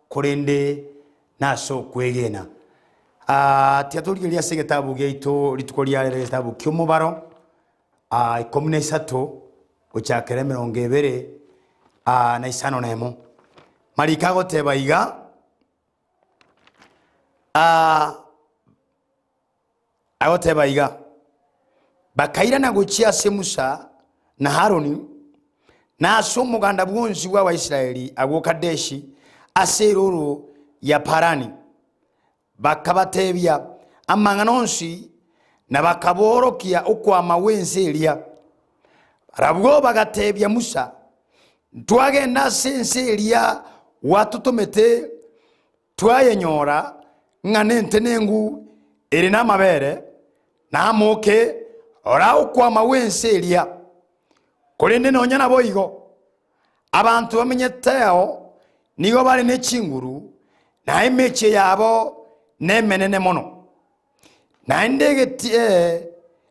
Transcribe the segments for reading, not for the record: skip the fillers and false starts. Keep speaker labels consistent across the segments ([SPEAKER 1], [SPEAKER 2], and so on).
[SPEAKER 1] korende nase okwegena. Aa, tiga torigererie ase egetabu giaito rituko ria rero egetabu ki'omobaro, aa, ikomi na isato gochakera emerongo ebere aa, na isano na emo. Mariko agoteba iga, aa, Agoteba iga, Bakairana gochia ase Musa na Haroni, na ase omoganda bwonsi bw'Abaisraeli agwo Kadeshi ase erooro ya Parani, bakabatebia amang'ana onsi na bakaboorokia okwama gw'ense eria. Barabwo bagatebia Musa, Ntwagenda ase ense eria gwatotomete Twayenyora ng'a nentenengu ere namabere na amoke ora okwama gw'ense eria. Korende nonya naboigo, abanto bamenyeteo nigo bare ne chinguru, na emechie yabo nemenene mono, naende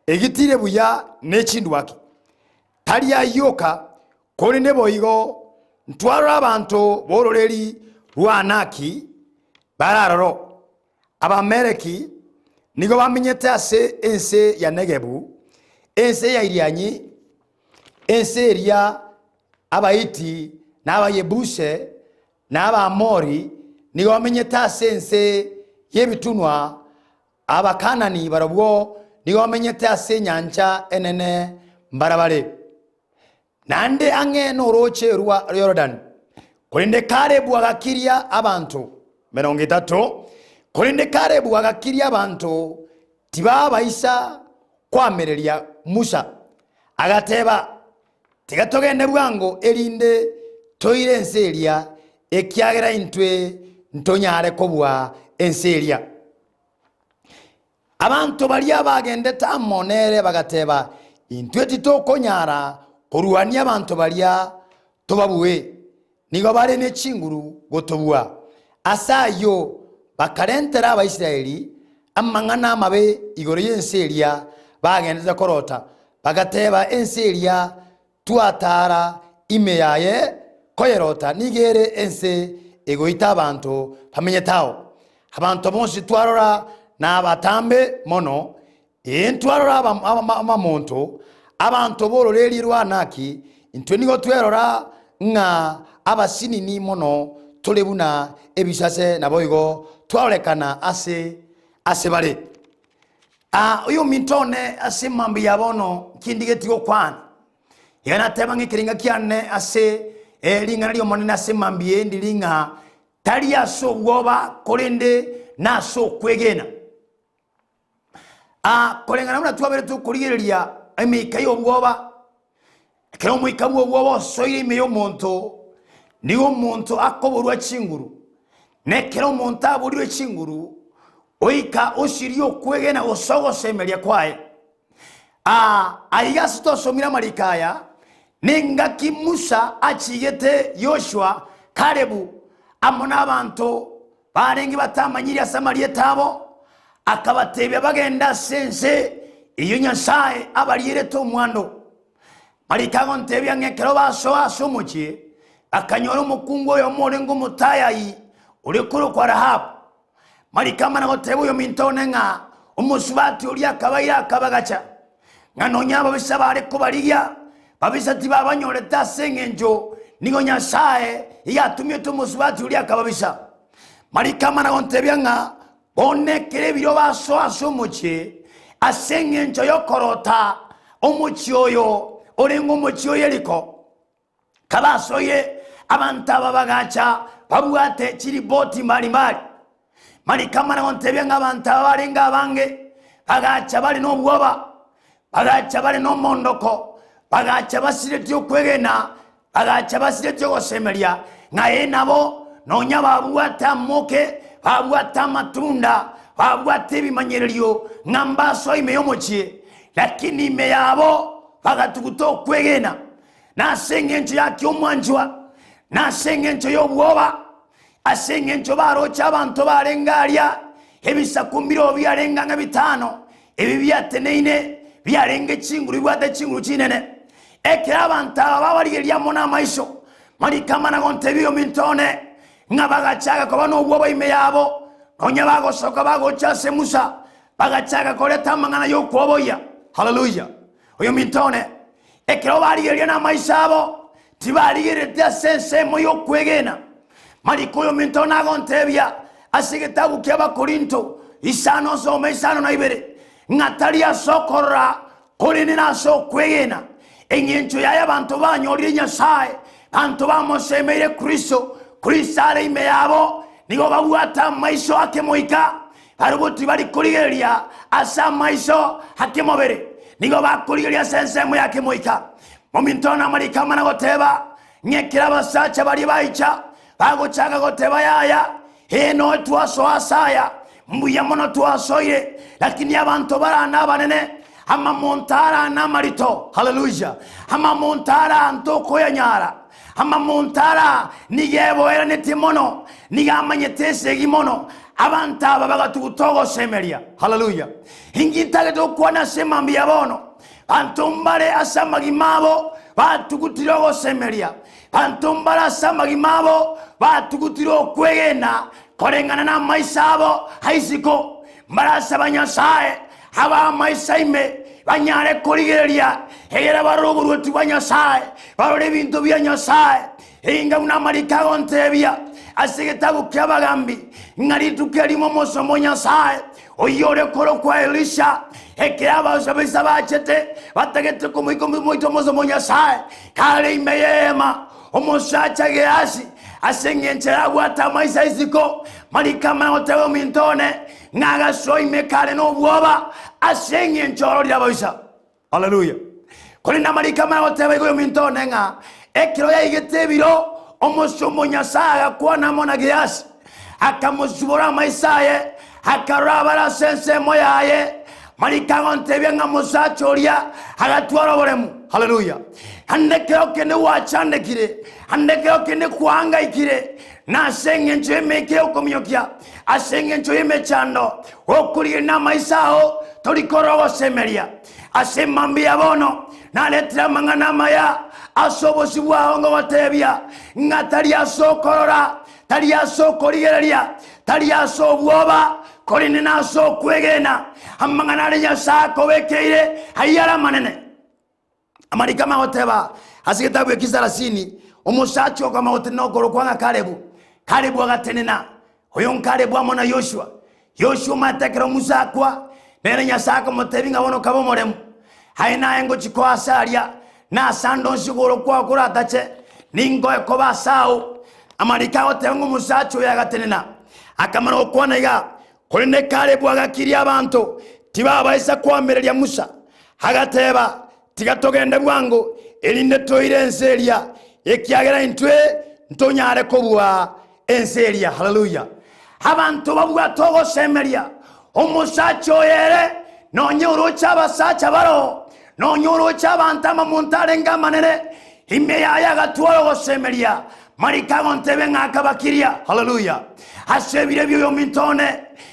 [SPEAKER 1] egitire buya ne chindwaki. Tari ayio oka, Korende boigo ntwarora abanto b'ororeri rw'Anaki bare aroro. Abameleki nigo bamenyete ase ense ya Negebu, ense ya Irianyi, ense eria Abahiti na Abayebuse na Abaamori nigo bamenyete ase ense y'ebitunwa. Abakanani barabwo nigo bamenyete ase enyancha enene mbarabare, naende ang'e norooche rwa Yorodani. Korende Kalebu agakiria abanto 30, korende Kalebu agakiria abanto tibabaisa koamereria Musa, agateba, Tiga togende bwango, erinde toire ense eria, ekiagera intwe ntonyare kobua ense eria. Abanto baria bagendete amo nere bagateba, Intwe titokonyara korwania abanto baria tobabue, nigo bare ne chinguru gotobua. Ase ayio bakarentera Abaisraeli amang'ana amabe igoro y'ense eria bagendete korota, bagateba, Ense eria twataara ime yaye koyerota nigo ere ense egoita abanto bamenyete ao. Abanto bonsi twarora nabatambe mono, ee, ntwarora amamonto, abanto b'ororeria rwa Anaki, intwe nigo twerora ng'a abasinini mono tore buna ebisase naboigo twarorekana ase ase bare. Aa, oyominto one ase mambia ya bono nkindigetie gokwana. Iga nateba ng'a ekerenga kiane ase ring'ana ri'Omonene ase mambia eye ndiri ng'a tari ase obwoba korende nase okwegena. Aa, koreng'ana buna twabere tokorigereria emeika y'obwoba, ekero omoika bw'obwoba osoire ime y'omonto, nigo omonto akoborwa chinguru, na ekero omonto aborirwe chinguru, goika osirie okwegena gose ogosemeria kwaye. Aa, aiga ase twasomire amariko aya, nengaki Musa achigete Yoshua, Kalebu, amo nabanto barenge batamanyiri ase amarieta abo, akabatebia bagende ase ense eyio Nyasae abarierete omwando. Mariko agontebia ng'a ekero basoa ase omochie, bakanyora omokungu oyomo orenge omotayayi, ore korokwa Rahabu. Mariko amana goteba oyominto one ng'a omosubati oria akabaira akabagacha, ng'a nonya ababisa bare kobarigia, babisa tibabanyorete ase engencho nigo Nyasae yatumiete omosubati oria akababisa. Mariko amana gontebia ng'a bono ekero ebirio basoa ase omochie ase engencho y'okorota omochie oyo orenge omochie o Yeriko, Kabasoire, abanto aba bagacha babwate chiriboti mbari-mbari. Mariko amana gontebia ng'a abanto aba barenge abange, bagacha bare nobwoba, bagacha bare nomondoko, bagacha basiretie okwegena, bagacha basiretie ogosemeria, ng'a ee nabo nonya babwate amoke, babwate amatunda, babwate ebimanyererio, ng'a mbasoe ime y'omochie, lakini ime yabo bagatuguta okwegena. Nase engencho yaki omwanchwa, nase engencho y'obwoba, ase engencho baroche abanto barenge aria, ebisaku mbirobio biarenge ang'e bitano, ebi biateneine, biarenge chinguru bibwate chinguru chinene. Ekero abanto aba babarigereria amo namaiso, mariko amana gontebia ominto one. Ng'a bagachaka koba nobwoba ime yabo, nonya bagosoka bagocha ase Musa, bagachaka koreta amang'ana y'okwoboyia. Haleluya! Oyominto one, ekero barigereria namaiso abo, tibarigereretie ase ensemo y'okwegena. Mariko oyominto one agontebia ase egetabu ki'Abakorinto isano nsome isano na ibere, ng'a tari ase okorora korende nase okwegena. Engencho yaye abanto banyorire Nyasae, banto bamosemeire Kristo, Kristo are ime yabo, nigo babwate amaiso akemoika, barabwo tibari korigereria ase amaiso akemobere, nigo bakorigereria ase ensemo ya kemoika. Mominto namariko amana goteba, ng'a ekero abasacha baria baicha, bagochaka goteba yaya, Ee, noe twasoa ase aya, mbuya mono twasoire, lakini abanto barane abanene, amamonto arane amarito, haleluya, amamonto ara ntokoyanyara, amamonto ara nigo eboeranetie mono, nigo amanyete esegi mono, abanto aba bagatuguta ogosemeria, haleluya. Inki ntagete gokwana ase emambia ya bono? Banto mbare ase amagima abo batugutire ogosemeria, Banto mbare ase amagima abo batugutire okwegena koreng'ana namaiso abo a isiko, mbare ase abanyasae ab'amaiso ime banyare korigereria, egere barore oboruoti bwa Nyasae, barore ebinto bia Nyasae. Inga buna amariko agontebia ase egetabu ki'Abagambi, ng'a rituko erimo omosomba o Nyasae oyio ore korokwa Elisha, ekero abasabisa bachete batagete komoika omoito omosomba o Nyasae, Kare ime y'eema, omosacha Gehasi, ase engencho yabwate amaiso a isiko, mariko amanye goteba ominto one, ng'a agasoa ime kare nobwoba, ase engencho ororire ababisa. Haleluya! Korende amariko amanye goteba igo ominto one ng'a ekero yaigete ebiro, omosomba o Nyasae agakwana amo na Gehasi, akamosibora amaiso aye, akarora abare ase ensemo yaye. Mariko agontebia ng'a omosacha oria agatwara oboremu. Haleluya! Ande ekero kende gwachandekire, ande ekero kende kwaangaikire, na ase engencho y'emeika y'okominyokia, ase engencho y'emechando, gokorigereria namaiso ao, tori korora ogosemeria. Ase emambia ya bono naretire amang'ana amaya ase obosio bwao ngogotebia, ng'a tari ase okorora, tari ase okorigereria, tari ase obwoba, korende nase okwegena amang'ana aria Nyasae akobekeire, ayio are amanene. Amariko amagoteba ase egetabu eki Sarasini, omosacha okama gotenena okorokwa ng'a Kalebu. Kalebu agatenena, oyo n'Kalebu amo na Yoshua. Yoshua omanyete ekero Musa akwa, nere Nyasae akamotebia ng'a bono kabe omoremu. Aye naye ngochia koa ase aria, na ase ande onsi okogoro kwao koratache, ninkoe koba ase ao. Amariko agoteba ng'a omosacha oyo agatenena, akamana gokwana iga, Korende Kalebu agakiria abanto tibabaisa koamereria Musa, agateba, Tiga togende bwango, erinde toire ense eria, ekiagera intwe ntonyare kobua ense eria. Haleluya! Abanto babwate ogosemeria, omosacha oyo ere, nonye oroche abasacha baroo, nonye oroche abanto amamonto arenge amanene, ime yaye agatwara ogosemeria. Mariko agontebia ng'a akabakiria. Haleluya! Ase ebiro ebio oyominto one,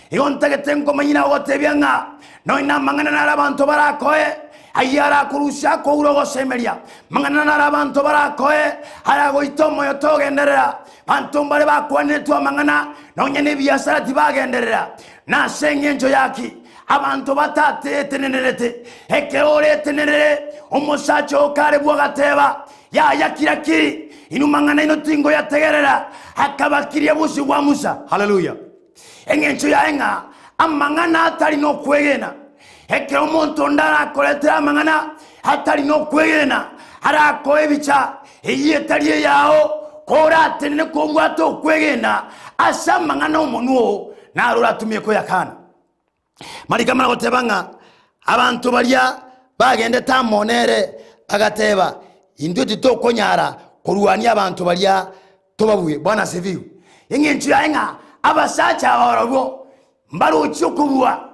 [SPEAKER 1] igo ntagete nkomanyie na gogotebia ng'a nonye namang'ana nare abanto barakoe, ayio arakorusia akoure ogosemeria. Mang'ana nare abanto barakoe, aragoite omoyo togenderera. Banto mbare bakwaniretwe amang'ana, nonya nebiasara tibagenderera. Nase engencho yaki abanto batateetenenerete? Ekero oretenenere, omosacha oo Kalebu agateba, Yaya kira-kiri, inwe mang'ana aino tingoyategerera. Akabakiria bosio bwa Musa. Haleluya! Engencho yaye ng'a amang'ana atari nokwegena. Ekero omonto onde arakoretere amang'ana atari nokwegena, arakoe ebicha eyio etari eyao, koratenene kobwate okwegena ase amang'ana omonwa oo, naro oratumie koyakana. Mariko amana goteba ng'a abanto baria bagendete amo nere bagateba, Intwe titokonyara korwania abanto baria tobabue. Bwana asifiwe. Eng'encho yaye ng'a abasacha aba barabwo mbarochie okobua,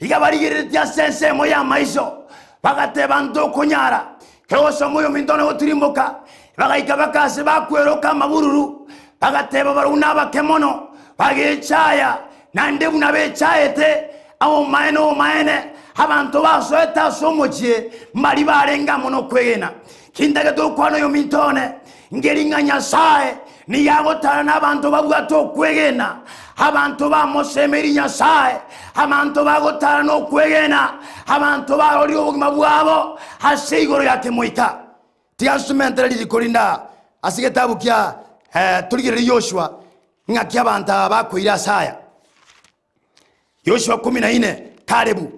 [SPEAKER 1] iga barigereretie ase ensemo y'amaiso, bagateba ntokonyara. Ekero gosoma oyominto one gotirimboka, bagaika baka ase bakweroka amabururu, bagateba barabwo nabake mono, bagechaya, Naende buna bechaete obomaene obomaene, abanto basoete ase omochie mbaria barenge amo nokwegena. Kintagete gokwana oyominto one, nkeri ng'a Nyasae. Nigo agotara nabanto babwate okwegena, abanto bamosemeiri Nyasae, abanto bagotara nokwegena, abanto barorire obogima bwabo ase igoro ya kemoika. Tiga nsumentere ririko rinde aa ase egetabu kia eh, torigererie Yoshua ng'aki abanto aba bakoira ase aya. Yoshua kumi na ine, Kalebu,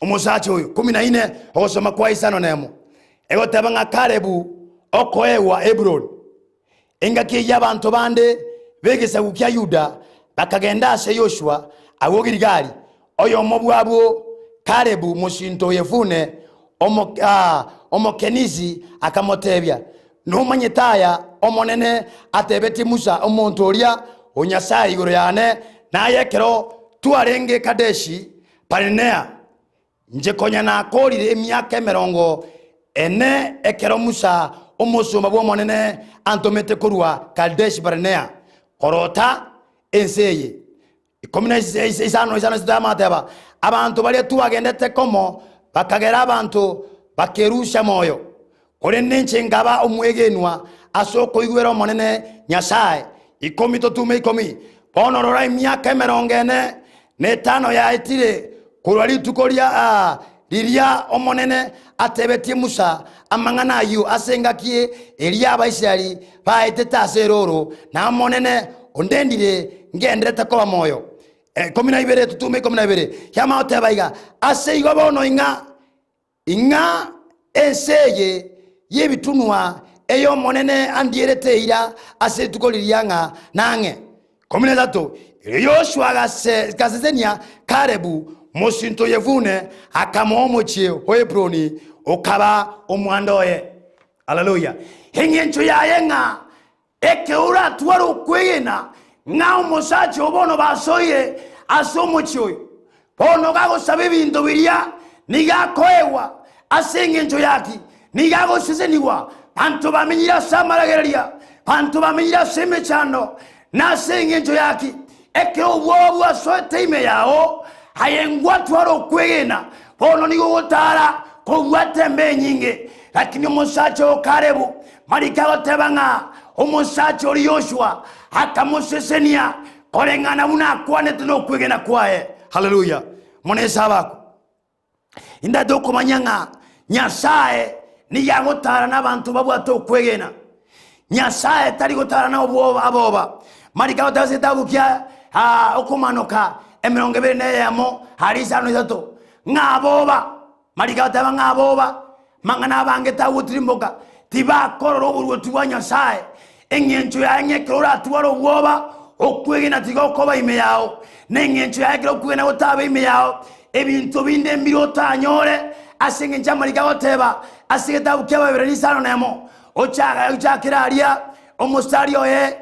[SPEAKER 1] omosacha oyo, kumi na ine, ogosoma kwa isano nemo, egoteba ng'a Kalebu okoegwa Heburoni. Engaki eyio abanto bande b'egesaku kia Yuda bakagenda ase Yoshua agwo Giligali, oyomo bw'abwo Kalebu mosinto o Yefune, omo, ah, Omokenisi, akamotebia, Nomanyete aya Omonene atebetie Musa, omonto oria o Nyasae igoro yane, naye ekero twarenge Kadeshi-Barinea, inche konya nakoorire emiaka emerongo ene ekero Musa, omosomba bw'Omonene, antomete korwa Kadeshi-Barinea korota ense eye. Ikomi na isano isano isato amateba, Abanto baria twagendete komo bakagera abanto bakerusha moyo, korende inche nkaba omwegenwa ase okoigwera Omonene Nyasae. Ikomi totume ikomi. Bono rora emiaka emerongo ene na etano yaetire korwa rituko ria riria Omonene atebetie Musa amang'ana ayio ase engaki eria Abaisraeli baetete ase erooro, na Omonene ondendire ngenderete koba moyo. Ikomi na ibere, totume ikomi na ibere. Yamanya goteba iga, Ase igo bono ing'a Ing'a ense eye y'ebitunwa ey'Omonene andierete eira ase rituko riria ng'a nang'e. 13 Erio Yoshua agasesenia Kalebu, mosinto o Yefune, akamoa omochie o Heburoni okaba omwando oye. Haleluya! Engencho yaye ng'a Ekero oratware okwegena ng'a omosacha oo bono basoire ase omochie oyo, bono gagosaba ebinto biria nigo akoegwa ase engencho yaki, nigo agosesenigwa. Banto bamenyire ase amaragereria, banto bamenyire ase emechando, nase engencho yaki. Ekero obwoba bwasoete ime yao, aye ngwatwara okwegena, bono nigo ogotara kobwate embe enyinge. Lakini omosacha o Kalebu mariko agoteba ng'a omosacha oria Yoshua akamosesenia koreng'ana buna akwanete nokwegena kwaye. Haleluya! Mono Esabaku. Indate okomanya ng'a Nyasae nigo agotara nabanto babwate okwegena. Nyasae tari gotara na obwoba aboba. Mariko agoteba ase egetabu kia ah, okomanoka emerongo ebere na eyemo aria isano na isato ng'a aboba Mariko agoteba ng'a aboba mang'ana abangete agotirimboka tibakorora oboruoti bwa Nyasae. Eng'encho yaye ng'a ekero oratware obwoba, okwegena tigokoba ime yao, na eng'encho yaye ekero okwegena gotabe ime yao, ebinto binde mbire otanyore, ase eng'encho amariko agoteba ase egetabu kia Abaebrania isano na emo, ochaga ochakere aria omosari oye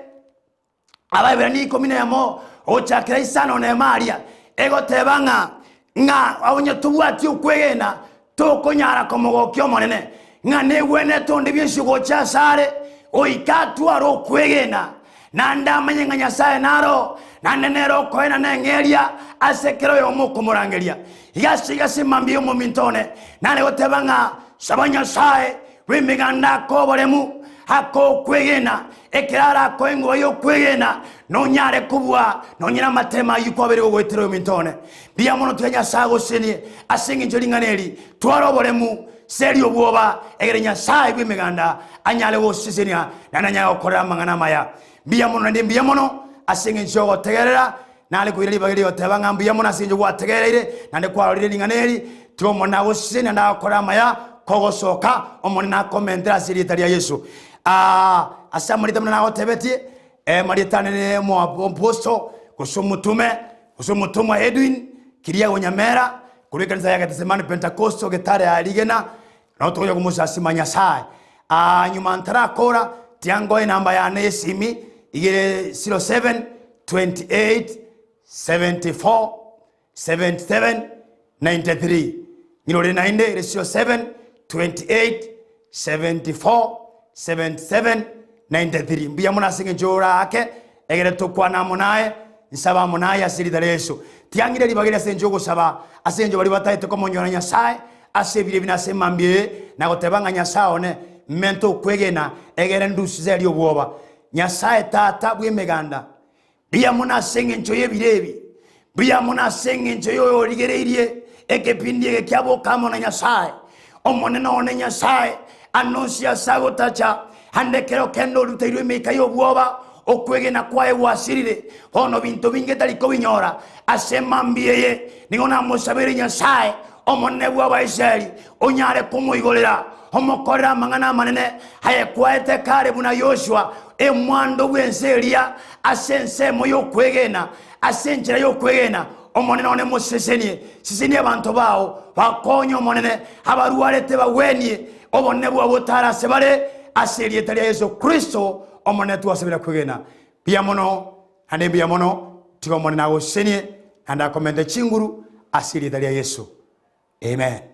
[SPEAKER 1] Abaebrania ikomi na emo gochakera isano na emo aria, egoteba ng'a ng'a onye tobwati okwegena tokonyara komogokia Omonene, ng'a negwenerete onde bwensi gocha asare goika atware okwegena, naende amanye ng'a Nyasae naro, naende nere okoenana eng'eria ase kera oyomo okomorangeria. Iga ase iga ase mambia y'omominto one, nare goteba ng'a saba Nyasae bw'emeganda ake oboremu, ake okwegena, ekero arakoe enguba y'okwegena, nonyare kobua nonye namatemo ayio kwabeire gogoetera oyominto one. Mbuya mono tiga Nyasae agosenie ase engencho ring'ana eri, twara oboremu, seria obwoba, egere Nyasae bw'emeganda anyare gogosesenia naende anyare gokorera amang'ana amaya. Mbuya mono naende mbuya mono ase engencho y'ogotegerera, Nare koira ribaga rigoteba ng'a mbuya mono ase engencho gwategereire, naende kwarorire ring'ana eri, tiga Omonene agosesenie naende agokore amaya kogosoka, Omonene akomentere ase erieta ria Yeso. Aa, ase amarieta buna nagotebetie, eh, marieta ane ne omoaposto, gose omotume, gose omotomwa Edwin, Kiriago Nyamera, korwa ekanisa ya Gethsemane Pentecostal, Getare ya Rigena, Nabo togocha komosasima Nyasae. Aa, nyuma ntarakora, tiga ngoe enamba yane y'esimi, igere 07 28 74 77 93. Nyirore naende ere 07 28 74 77 93. Mbuya mono ase eng'encho oraake, egere tokwane amo naye, nsabe amo naye ase erieta ria Yeso. Tiga ng'ire ribaga eri ase eng'encho y'ogosaba, ase eng'encho baria bataete komonyora Nyasae ase ebiro ebi na ase emambia eye, na goteba ng'a Nyasae one, mente okwegena, egere ndusize eria obwoba. Nyasae Tata bw'Emeganda, mbuya mono ase engencho y'ebiro ebi, mbuya mono ase engencho y'oyorigereirie ekepindi eke kia Boka Amo na Nyasae. Omonene one Nyasae, anonsi ase agotacha, ande ekero kende oruteirwe emeika y'obwoba, okwegena kwaye gwasirire, bono binto binge tari kobinyora. Ase emambia eye nigo namosabeire Nyasae, Omonene bw'Abaisraeli, onyare komoigorera, omokorere amang'ana amanene aye kwaete kare buna Yoshua, emwando bw'ense eria, ase ensemo y'okwegena, ase enchera y'okwegena. Omonene one mosesenie, sesenia abanto bao, bakonye Omonene, abarwarete bagwenie, obonene bwao botare ase bare, ase erieta ria Yeso Kristo, Omonene twasabire kwegena. Mbuya mono, naende mbuya mono, tiga Omonene agosesenie, naende akomente chinguru, ase erieta ria Yeso. Amen.